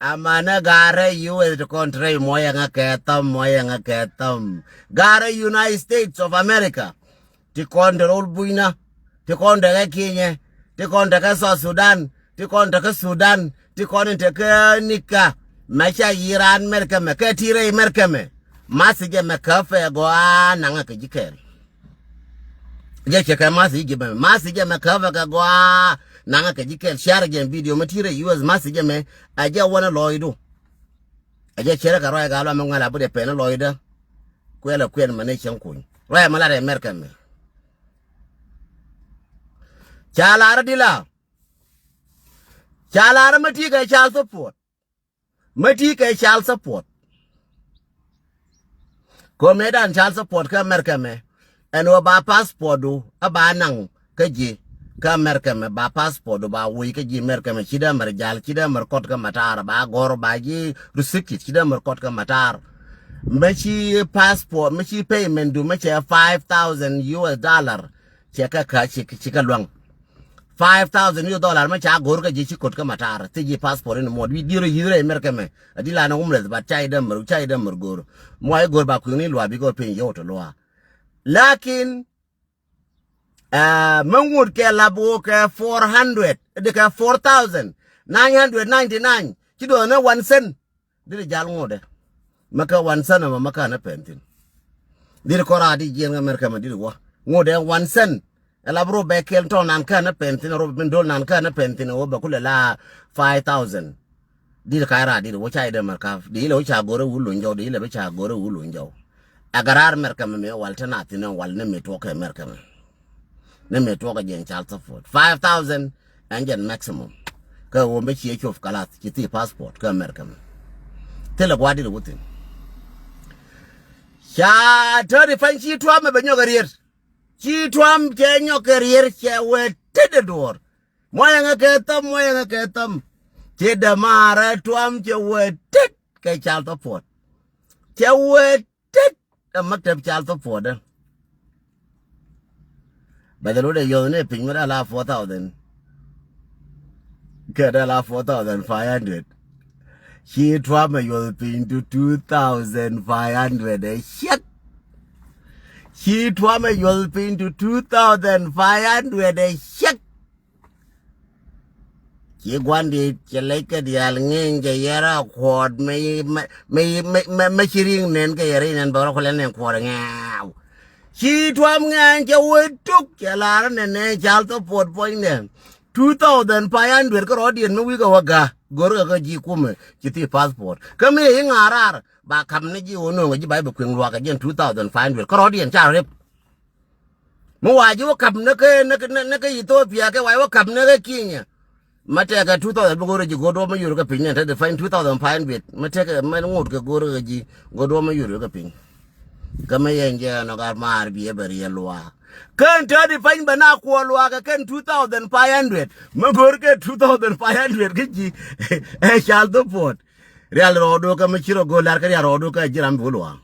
Amanɛ ga̱rɛ U S ti kɔn ti rɛy muɔyɛ ŋa kɛ thɔm, muɔyɛ ŋa kɛ thɔm. Ga̱rɛ United States of America. Ti kɔn ti rol bunyna. Ti kɔn tekɛ Kenya. Ti kɔn tekɛ South Sudan. Ti kɔn tekɛ Sudan. Ti kɔn in tekɛ nika. Mɛ ca yi raan Mɛrkɛ mɛ. Kɛ ti rɛy Mɛrkɛ mɛ. Math jɛ mɛ kä fɛ gɔaa naŋɛ kɛ ji̱ kɛɛl. Jɛ cɛ kɛ math ji̱ mɛ. Math jɛ mɛ kä fɛ kɛ gɔaa naŋɛ kɛ ji̱ kɛɛl. Share jɛ video mɛ ti rɛy U S math jɛ mɛ. A jɛ wanɛ lɔcdu. A jɛ cɛ rɛ kɛ ruac gaa luam mɛ ŋuɛl a bi dee pɛn lɔcdä. Kuɛl a kuɛn mɛ ni cäŋ kuny. Ruac mɛ la rɛy Mɛrkɛ mɛ. Ca lar di la. Ca lar mä ti kɛ child support. Mä ti kɛ child support. Kɔ mëë dan child support kä America mɛ. Ɛn ɣöö ba passport du a ba naŋ kä ji̱ kä America mɛ, ba passport du ba wuc kä ji̱ America mɛ, ci dee mɛr jal, ci dee mɛr kɔt kä matar, ba gɔr ba ji̱ restricted, ci dee mɛr kɔt kä matar. Mä ci passport, mä ci payment du mä cɛ five thousand U S dollar. Cɛ kä kä ci, ci kä luaŋ. Five thousand U S dollar mä ca go̱r kä ji̱ ci kot kä matar. Thi ji̱ passport in muɔt wi̱i̱ di̱r yi̱ rɛy America mɛ. A di lan a homeless, but ca idämär, ca idämär go̱r. Muɔy go̱r ba kui̱ni lua̱ bi go̱r piny yio̱w to lua̱. Lakin, ah, mä ŋut kɛ lap wok kɛ four hundred, di kɛ four thousand nine hundred ninety-nine. Ci duɔth ni one cent. Diri jal ŋotdɛ. Mä kä one cent ɛmɔ mä kä ni pɛn thi̱n. Diri kɔn raar di jiɛn kä America mɛ diri wä. Ŋotdɛ one cent. Ɛ la bi rɔ bɛ kɛl tɔn nan kä ni pɛn thi̱n, rɔ bin dol nan kä ni pɛn thi̱n, wä bɛ kulɛ la five thousand. Diri ka raar diri wä ca idɛ mɛ ka. Di ilɛ wä ca go̱rɛ wul luny jɔw, di ilɛ bi ca go̱rɛ wul luny jɔw. Ɛ gɛ raar America mɛ mi wal ti na thi̱n wal ni mi tuɔk kɛ America mɛ. Ni mi tuɔk kɛ jɛn child support. Five thousand ɛn jɛn maximum. Kä ɣöö mi ciɛ cop kalath ci thi passport kä America mɛ. Thilɛ gua̱a̱r dit wä thi̱n. Ca tääri pany ci tuam mɛ bɛ nyɔk kɛ rier. Ci tuam cɛ nyɔk kɛ rier cɛ wee tet ɛ duɔ̱ɔ̱r. Muɔyɛ ŋä kɛ thäm, muɔyɛ ŋä kɛ thäm. Ci dämaarä tuam cɛ wee tet kɛ child support. Cɛ wee tet ɛ maktab child support dä. Bɛ dhɛ lotdɛ yɔth ni piny mi dee la four thousand. Kɛ dee la four thousand five hundred. Ci tuam ɛ yuɔth piny to two thousand five hundred ɛ ciek. Ci tuam ɛ yuɔth piny to two thousand five hundred ɛ ciek. Ci gua̱n di̱i̱t cɛ lɛc kɛ diaal ŋeny kɛ yɛrɛ kuɔɔt mɛ, mɛ, mɛ ci ri̱ŋ nɛn kɛ yɛrɛ inɛn bɛ rɔ kulɛ nɛn kuɔɔt ŋɛɛw. Ci tuam ŋɛɛny cɛ wee tuk cɛ lar nɛn nɛ child support puɔ̱nydɛ. Two thousand five hundred kä rɔɔdiɛn mi wi̱i̱ kɛ wä ga̱ go̱r kɛ kä ji̱ kumɛ ci thi passport. Kä mi i̱ ŋa̱a̱r raar ba ka̱m ni ji̱ wä no̱o̱ŋ ji̱ ba i̱ bi kueŋ luaak kɛ jiɛn two thousand five hundred kä rɔɔdiɛn ca rep. Mi wa ji̱ wä kap ni kä, ni kä, ni kä Ethiopia kɛ wa ji̱ wä kap ni kä Kenya. Ma tɛkɛ two thousand bi go̱o̱r ji̱ go̱o̱r duɔ̱p ma yur kä piny ni te di fany two thousand five hundred. Ma tɛkɛ ma ŋot kɛ go̱o̱r kä ji̱ go̱o̱r duɔ̱p ma yur kä piny. Kä ma yɛn jɛ nɔ gar maar bi ɛ bɛ riɛl luaak. Kɛn te di fany bɛ na kuɔ luaak kɛ kɛn two thousand five hundred. Ma go̱o̱r kɛ two thousand five hundred kä ji̱. Ɛ child support. Rial rɔɔdu kä mi ci rɔ go̱o̱r lar kä rial rɔɔdu kä ji̱ ram bi wä luaak.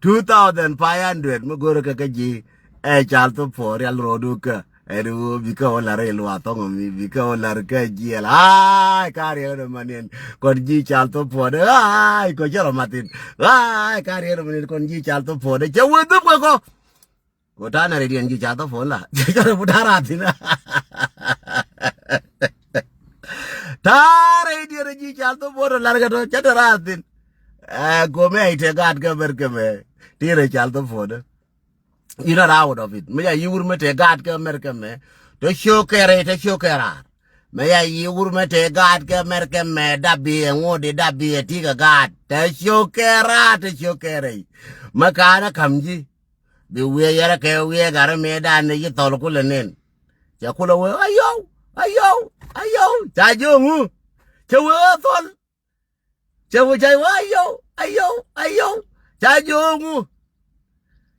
Two thousand five hundred mi go̱o̱rä kä kä ji̱ ɛ child support rial rɔɔdu kä. Ɛn ɣöö bi kä wä lar rɛy luaak thɔŋ mi bi kä wä lar kä jiɛl. Ay, ka riɛk rɛ ma niɛn kɔn ji̱ child support. Ay, kɔ cɛ rɔ mathin. Ay, ka riɛk rɛ ma niɛn kɔn ji̱ child support. Cɛ wee dhup kɛ kɔ. Ko ta̱a̱ na rɛy diɛn ji̱ child support la. Cɛ rɛ bu ta̱a̱ raar thi̱n. Ta̱a̱ rɛy diɛn ji̱ child support lar kɛ tɔ cɛ tɛ raar thi̱n. Ɛ, gomɛ ay te gaat kä America mɛ. Ti rɛ child support. Inɔ raar wä dɔpit. Mɛ ya yi wur mɛ te gaat kä America mɛ. Tɔ ciök kɛ rɛy, tɔ ciök kɛ raar. Mɛ ya yi wur mɛ te gaat kä America mɛ, dap bi ɛ ŋot di dap bi ɛ ti kɛ gaat. Tɔ ciök kɛ raar, tɔ ciök kɛ rɛy. Mɛ ka̱n ɛ ka̱m ji̱. Bi wiee yɛrɛ kɛ wiee garɛ mëë dan ni ji̱ thɔl kulɛ nen. Cɛ kulɛ wee, ayow, ayow, ayow. Ca ji̱ ŋu. Cɛ wee thɔl. Cɛ wee ca wee ayow, ayow, ayow. Ca ji̱ ŋu.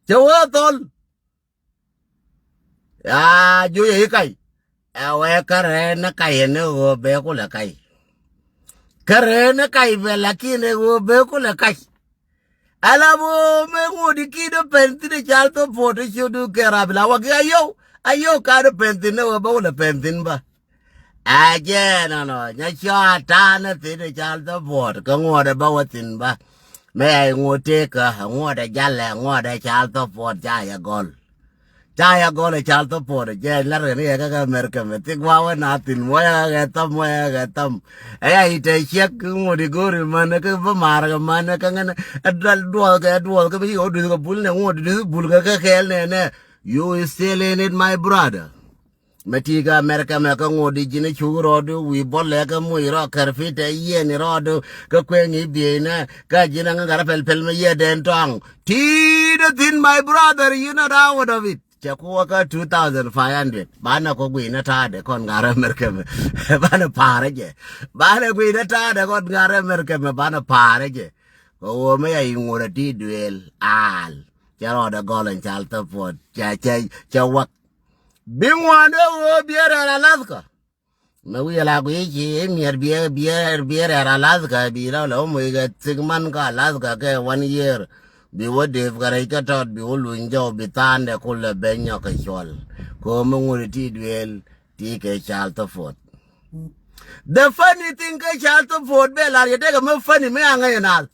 Cɛ wee thɔl. Yaa ji̱ yɛ i̱ kac. Ɛ wee kärɛ ni kac ɛn ni ɣöö bee kulɛ kac. Kärɛ ni kac bɛ lakin ɛ ɣöö bee kulɛ kac. Ala bä mɛ ŋot i̱ ki̱n dee pɛn thi̱n i̱ child support i̱ ciötdu kɛ rap ila wä ki ayow, ayow ka dee pɛn thi̱n ni wä bä wä lɛ pɛn thi̱n bä. Ɛ jɛ nɔnɔ nyɛ cɔa ta̱a̱n ɛ thi̱n ɛ cal thɔ puɔt kä ŋuɔ̱t ɛ bä wä thi̱n bä. Mɛ ɛ ŋuɔ̱t tëkä ɛ ŋuɔ̱t ɛ jalɛ ɛ ŋuɔ̱t ɛ cal thɔ puɔt ca yɛ gɔl. Ca yɛ gɔl ɛ cal thɔ puɔt ɛ jɛ lar kɛ ni yɛ kä kɛ mɛr kɛ mɛ thik wa wä na thi̱n muɔyɛ kɛ thɔm muɔyɛ kɛ thɔm. Ɛ ya i̱ tɛ ciɛk ŋuɔ̱t i̱ go̱o̱r i̱ män kä bä ma̱a̱r kɛ män kä ŋän ɛ duɔth kɛ duɔth kɛ bi ci kɛ wä duth kɛ bul nɛ ŋuɔ̱t duth bul kɛ kɛ kɛɛl nɛ nɛ. You still in it, my brother. Mɛ ti kä America mɛ kä ŋot di ji̱n cuk rɔɔdu wi̱i̱ bɔl lɛ kä muc rɔ kɛr fit ɛ yiɛn rɔɔdu kä kueŋ i̱ biey nɛ kä ji̱n aŋä gat rɔ pɛl pɛl mɛ yiɛ dɛn tɔaŋ. Ti dɛ thi̱n, my brother, you not out of it. Cɛ ku wä kä two thousand five hundred banɛ kɔ guiy nɛ ta̱a̱dɛ kɔn gat rɔ America mɛ banɛ pa̱a̱rä jɛ. Banɛ guiy nɛ ta̱a̱dɛ kɔn gat rɔ America mɛ banɛ pa̱a̱rä jɛ. Kɛ ɣöö mɛ ya i̱ ŋot ɛ ti duëël aal. Cɛ rɔɔdɛ gɔl ɛn cal thä puɔt cɛ cɛ cɛ wak. Bi ŋuan ɛ ɣöö biɛ rɛl Alaska. Mɛ wi̱i̱ la gui̱i̱ ci i̱ miɛt biɛ biɛ biɛ rɛl Alaska bi la lɛ wä moc kɛ thik man kä Alaska kɛ one year. Bi wä dep kɛ rɛc kä tɔt bi wä luny jɔw bi tha̱a̱ndɛ kulɛ ben nyɔk kɛ cuɔl. Kɛ ɣöö mi ŋut ti duëël ti kɛ cal thä puɔt. The funny thing kɛ cal thä puɔt bɛ lar yɛ tekɛ mi funny mi aŋäc ɛ naath.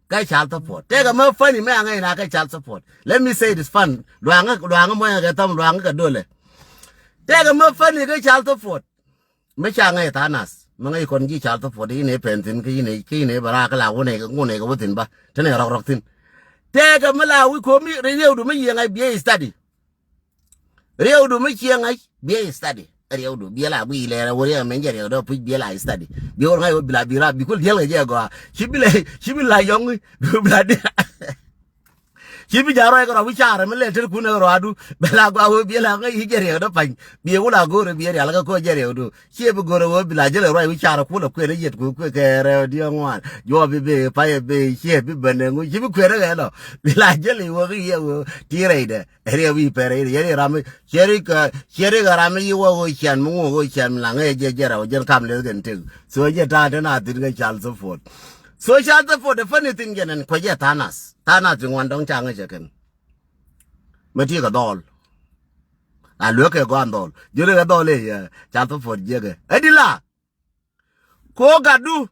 Kɛ cal thä puɔt tekɛ mi funny mi aŋäc ɛ naath kɛ cal thä puɔt. Let me say this fun luaŋä luaŋä muɔ̱nyɛ kɛ thɔm luaŋä kɛ dolɛ. Tekɛ mi funny kɛ cal thä puɔt. Mi ca ŋäc tha̱a̱ŋ nath mi ŋäc kɔn ji̱ cal thä puɔt i̱ nɛ pɛn thi̱n kä i̱ nɛ kä i̱ nɛ bɛ raak la wunɛ ŋunɛ kɛ wä thi̱n bä te nɛ rɔk rɔk thi̱n. Tekɛ mi la wi̱i̱ ko̱mi riewdu mi yiëŋ a biɛ study. Riewdu mi ciëŋ a biɛ study riewdu biɛ la wi̱i̱ lɛɛrɛ wä riewdu mi jɛ riewdu puc biɛ la study. Biɛ wä ŋa̱c wä bi la bi rap bi kul diɛl kɛ jɛ gɔaa ci bi la ci bi la yɔŋ bi la diɛ. Ci bi ja̱ rɔy kɛ rɔ wi̱i̱ carɛ mi lɛl tet kun ɛ rɔadu bɛ la gɔaa wä biɛ la ŋa̱c i̱ jɛ riewdu pany. Biɛ wä la go̱o̱rɛ biɛ rial kɛ ko̱ jɛ riewdu ciɛ bi go̱o̱rɛ wä bi la jɛ lɛ rɔy wi̱i̱ carɛ kulɛ kuɛn i̱ yet ku kuɛ kɛ rɛw diɛ ŋuan juɔ bi bi pay bi ciɛ bi bɛn ɛ ŋu ci bi kuɛn ɛ ɣɛ lɔ bi la jɛ lɛ wä ki yɛ wä ti rɛydɛ. Riɛk wi̱i̱ pɛr yɛn i̱ ram mi ciɛri kɛ ciɛri kɛ ram mi yi wä ɣöö cian mi ŋuɔ ɣöö cian mi laŋ ɛ jɛ jɛ rɛw jɛn kam leth kɛn tek. So jɛ ta̱a̱ te na thi̱n kɛ cal support. So cal support ɛ funny thing jɛn ɛn kuɛ jɛ tha̱a̱ŋ nath tha̱a̱ŋ nath ti ŋuan dɔ̱ŋ ca ŋäc ɛ kɛn. Mɛ ti kɛ dhɔl. A luek kɛ gɔan dhɔl jiöt kɛ dhɔl ɛ cal support jiäkɛ ɛ di la. Ko gatdu.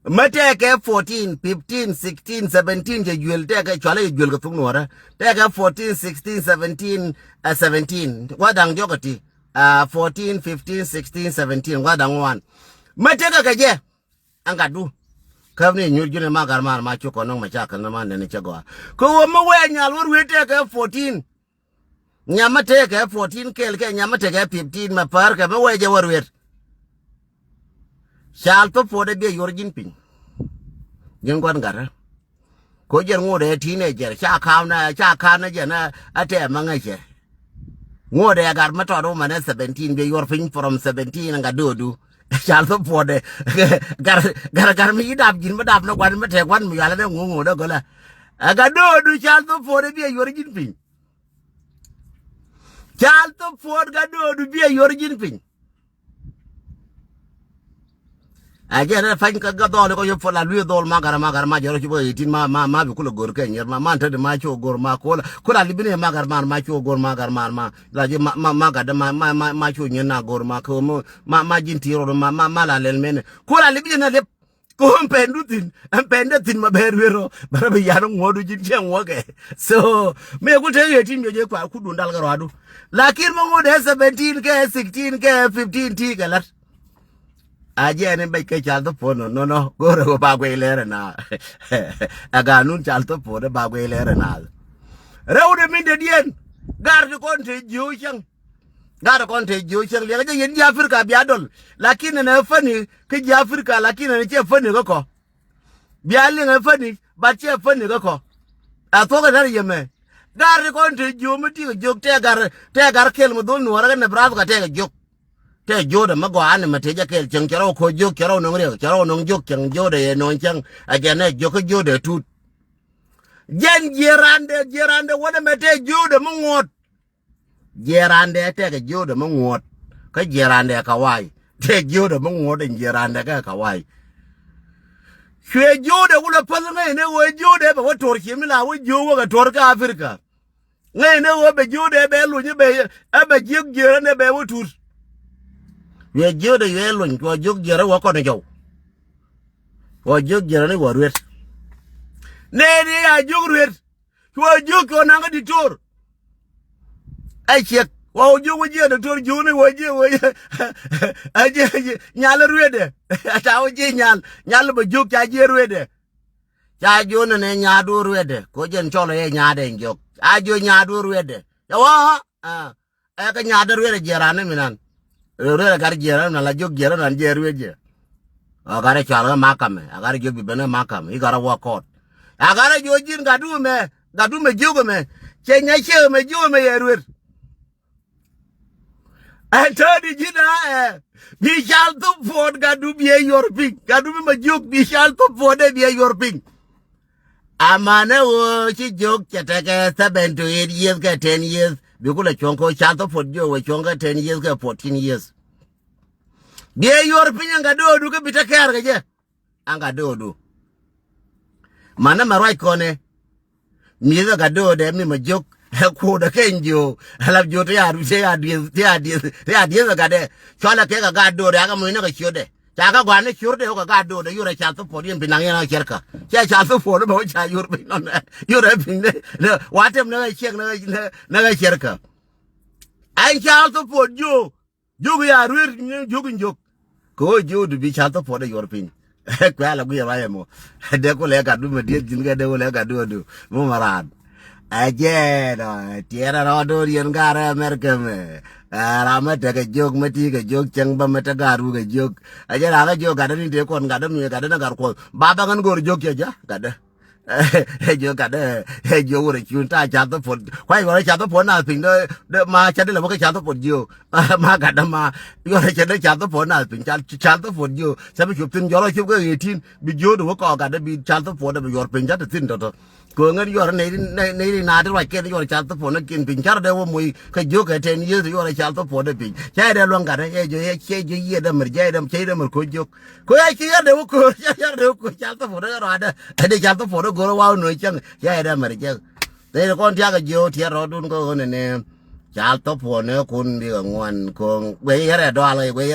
Mä tɛkɛ fourteen, fifteen, sixteen, seventeen cɛ juël tɛkɛ cualɛ cɛ juël kɛ thuk nuɔrä. Tɛkɛ fourteen, sixteen, seventeen, ɛ seventeen. Gua̱th da̱ŋ diɔ̱k ɛ ti. Ɛ fourteen, fifteen, sixteen, seventeen gua̱th da̱ŋ wan. Mä tɛkɛ kɛ jɛ. Ɛn gatdu. Käp ni nyuur ji̱n ɛ ma gat maar ma cuk kɔn nɔŋ mɛ ca kɛn ni ma nɛn cɛ gɔaa. Kɛ ɣöö mä wee nyal wä ruëë tɛkɛ fourteen. Nyam mä tëëkɛ fourteen kɛɛl kɛ nyam mä tëëkɛ fifteen mɛ päär kɛ mä wee jɛ wä ruet. Cal thop puɔt ɛ biɛ yuɔr ji̱n piny. Ji̱n gua̱n gatdä. Ko jɛn ŋot ɛ teenager ca ka̱a̱m na ca ka̱a̱m na jɛn a tɛm mä ŋäcɛ. Ŋot ɛ gat mä tɔt wä mɛn ɛ seventeen biɛ yuɔr piny from seventeen ɛ gat do̱o̱du. Cal thop puɔt ɛ gat gat gat mi ci dap ji̱n mä dap na gua̱n mä tɛk gua̱n mi yual ɛ dee ŋo̱o̱ŋ ŋot ɛ gölä. Ɛ gat do̱o̱du cal thop puɔt ɛ biɛ yuɔr ji̱n piny. Cal thop puɔt gat do̱o̱du biɛ yuɔr ji̱n piny. A jɛ rɛ pany kä gat dhɔl kɔ yop la luiɛ dhɔl ma gat ma gat ma jɛ rɔ ci bä eighteen ma ma ma bi kulɛ gor kɛ nyer ma man te di ma ci wä gor ma kola kola libi ni ma gat man ma ci wä gor ma gat man ma la ji ma ma ma gat ma ma ma ma ci wä nyer na gor ma ko ma ma ji̱n ti rɔ ma ma ma la lɛl mɛnɛ kola libi ni lip. Ko ɛn pɛndu thi̱n ɛn pɛn dee thi̱n ma bɛɛr wero bärä bi yan ŋuɔ̱du ji̱n cɛ ŋuɔ̱kɛ. So mëë ku tek ɣet tin jɔc ɛ kua kudun dal kɛ rɔadu. Lakin ma ŋot ɛ seventeen kɛ sixteen kɛ fifteen ti kɛ la̱t. A jiɛn in bɛc kɛ cal thop puɔ̱n nɔ nɔ go̱rɛ wä ba guɛy lɛr ɛna. Ɛ ganun cal thop puɔ̱n ba guɛy lɛr ɛna. Rɛw de min de diɛn gar di kɔn te ji̱ wä cäŋ. Gat kɔn te jiö cieŋ liɛŋ jɛ yɛn ji̱ Africa bia dɔl. Lakin ɛn ɛ fäni kä ji̱ Africa lakin ɛn cɛ fäni kä kɔ. Bia liŋ ɛ fäni bat cɛ fäni kä kɔ. Ɛ thuɔk ɛ nar yɛmɛ. Gat kɔn te jiö mi ti kɛ jiök tɛ gar tɛ gar kɛl mi dhol nuɔrä kä Nebraska tɛ kɛ jiök. Tɛ jiödɛ mi gɔaa ni mɛ tëë jɛ kɛl cieŋ cɛ rɔw ko̱ jiök cɛ rɔw nɔŋ riɛk cɛ rɔw nɔŋ jiök cieŋ jiödɛ yɛ nɔŋ cieŋ. Ɛ jɛ nɛ jiök kä jiödɛ tut. Jɛn jiɛ randɛ jiɛ randɛ wänɛ mɛ tɛ jiödɛ mi ŋuɔ̱t. Jiɛɛrandɛ tɛkɛ jiöödɛ mi ŋuɔ̱t. Kä jiɛɛrandɛ kɛ wa̱a̱y tɛ jiöödɛ mi ŋuɔ̱t in jiɛɛrandɛ kɛ kɛ wa̱a̱y. Cuɛ jiöödɛ wulɛ päth ŋäcnɛ ɣöö jiöödɛ bɛ wä tuɔr ciëmi la wä jiöö wä kɛ tuɔr kä Africa. Ŋäcnɛ ɣöö bɛ jiöödɛ bɛ luny bɛ ɛ bɛ jiäk jiɛɛrandɛ bɛ wä tut. Cuɛ jiökdɛ cuɛ luny, cuɛ jiök jiɛrä wä kɔn jɔw. Cuɛ jiök jiɛrä ni wä ruet. Nɛɛni a jiök ruet. Cuɛ jiök cuɛ naŋ kä diktor. Ɛ ciɛk. Wä wä jiök wä jiɛ diktor jiök ni wä jiɛ wä jiɛ. A jiɛ, a jiɛ nyal ruetdɛ. A ca wä jiɛ nyal. Nyal bɛ jiök ca jiɛ ruetdɛ. Ca jiök ni nɛ nyaadu ruetdɛ. Ko jɛn cɔl ɛ nyaadɛ jiök. Ca jiök nyaadu ruetdɛ. Ca wä, a. Ɛ kä nyaadä ruet ɛ jiɛran ni minan. Ruet ɛ gat jiɛran nan la jiök jiɛran nan jɛ ruet jɛ. A gat ɛ cual kä makam ɛ. A gat ɛ jiök bi ben ɛ makam. I gat ɛ wä kɔt. A gat ɛ jiök ji̱n gat du mɛ. Gat du mɛ jiök mɛ. Cɛ nyɛ cɛ mɛ jiök mɛ yɛ ruet. Ɛn täädi ji̱n a ɛ. Bi cal thop puɔt gat du bi ɛ yuɔr piny. Gat du mi mɛ jiök bi cal thop puɔt ɛ bi ɛ yuɔr piny. Amanɛ ɣöö ci jiök cɛ tekɛ seven to eight years kɛ ten years. Bi kulɛ cuɔ̱ŋ kɛ ɣöö cal thop puɔt jiök wä cuɔ̱ŋ kɛ ten years kɛ fourteen years. Bi ɛ yuɔr piny ɛn gat döödu kä bi te kɛɛr kɛ jɛ. Ɛn gat döödu. Manɛ mɛ ruac kɔnɛ. Mi̱th ɛ gat döödɛ mi mɛ jiök. Ɛ kuɔdɛ kɛny jiök. Ɛ lap jiök ti a, ti a dieth, ti a dieth, ti a dieth ɛ gatdɛ. Cualɛ kɛ kɛ gat döödɛ akɛ mucnɛ kɛ ciötdɛ. Ca kɛ gɔaa ni ciötdɛ wä kɛ gat döödɛ yorɛ cal thop puɔt yɛn bi naŋ yɛn ɛ ciɛrkä. Cɛ cal thop puɔt bɛ wä ca yor piny nɔnɛ. Yorɛ piny nɛ. Wa tɛm nɛ ɛ ciɛk nɛ ɛ ciɛrkä. Ɛn cal thop puɔt jiök. Jiök ya ruet jiök in jiök. Kɛ ɣöö jiök du bi cal thop puɔt ɛ yuɔr piny. Kuɛ ala guiɛ ruac ɛmɔ. Dee kulɛ gat du mɛ dieth ji̱n kɛ dee kulɛ gat du adu mɔ mɛ raan. Ɛ jɛɛn ɔ tiɛɛrɛ rɔ do̱r yɛn gaarɛ America mɛ. Ɛ ram mɛ tekɛ jiök mɛ ti kɛ jiök cɛŋ bä mɛ te gaar wukɛ jiök. Ɛ jɛɛn ram mɛ jiök gat ni tëë kuɔn gat ni gat ni gat kuɔn ba bä ŋän go̱r jiök cɛ ja gat dä. Ɛ jiök gat dä ɛ jiök wurɛ cun ta cath thop puɔt kuay wurɛ cath thop puɔt na piny dä ma ca dee lɛ bä kɛ cath thop puɔt jiök. Ma gat dä ma yɔrɛ cɛ dee cath thop puɔt na piny cath thop puɔt jiök. Ca bi cop thin jɔrɔ cop kɛ ɣeetin bi jiök dee wä kɔɔk gat dä bi cath thop puɔt dee bi yuɔr piny ca te thin tɔtɔ. Kɛ ɣöö ŋän yuɔr nɛy ri nɛy ri naat ri ruac kɛn yuɔr cath thop puɔt ni kiɛn piny carɛ dee wä moc kɛ jiök kɛ ten years yuɔr cath thop puɔt ni piny. Cɛ dee luäŋ gat ɛ cɛ jiök cɛ jiök yiëë dee mɛr cɛ dee cɛ dee mɛr koc jiök. Koc a ci yɛr dee wä koc yɛr dee wä koc cath thop puɔt ni ruaadɛ. Ɛ dee cath thop puɔt ni go̱r waw nuɔ̱c cäŋ cɛ dee mɛr jiök. Nɛy ri kɔn tiakä jiök tiɛt rɔɔdun kɛ ɣöö nɛnɛ. Cath thop puɔt ni kun bikɛ ŋuan ko̱ŋ guey yɛrɛ dɔal guey.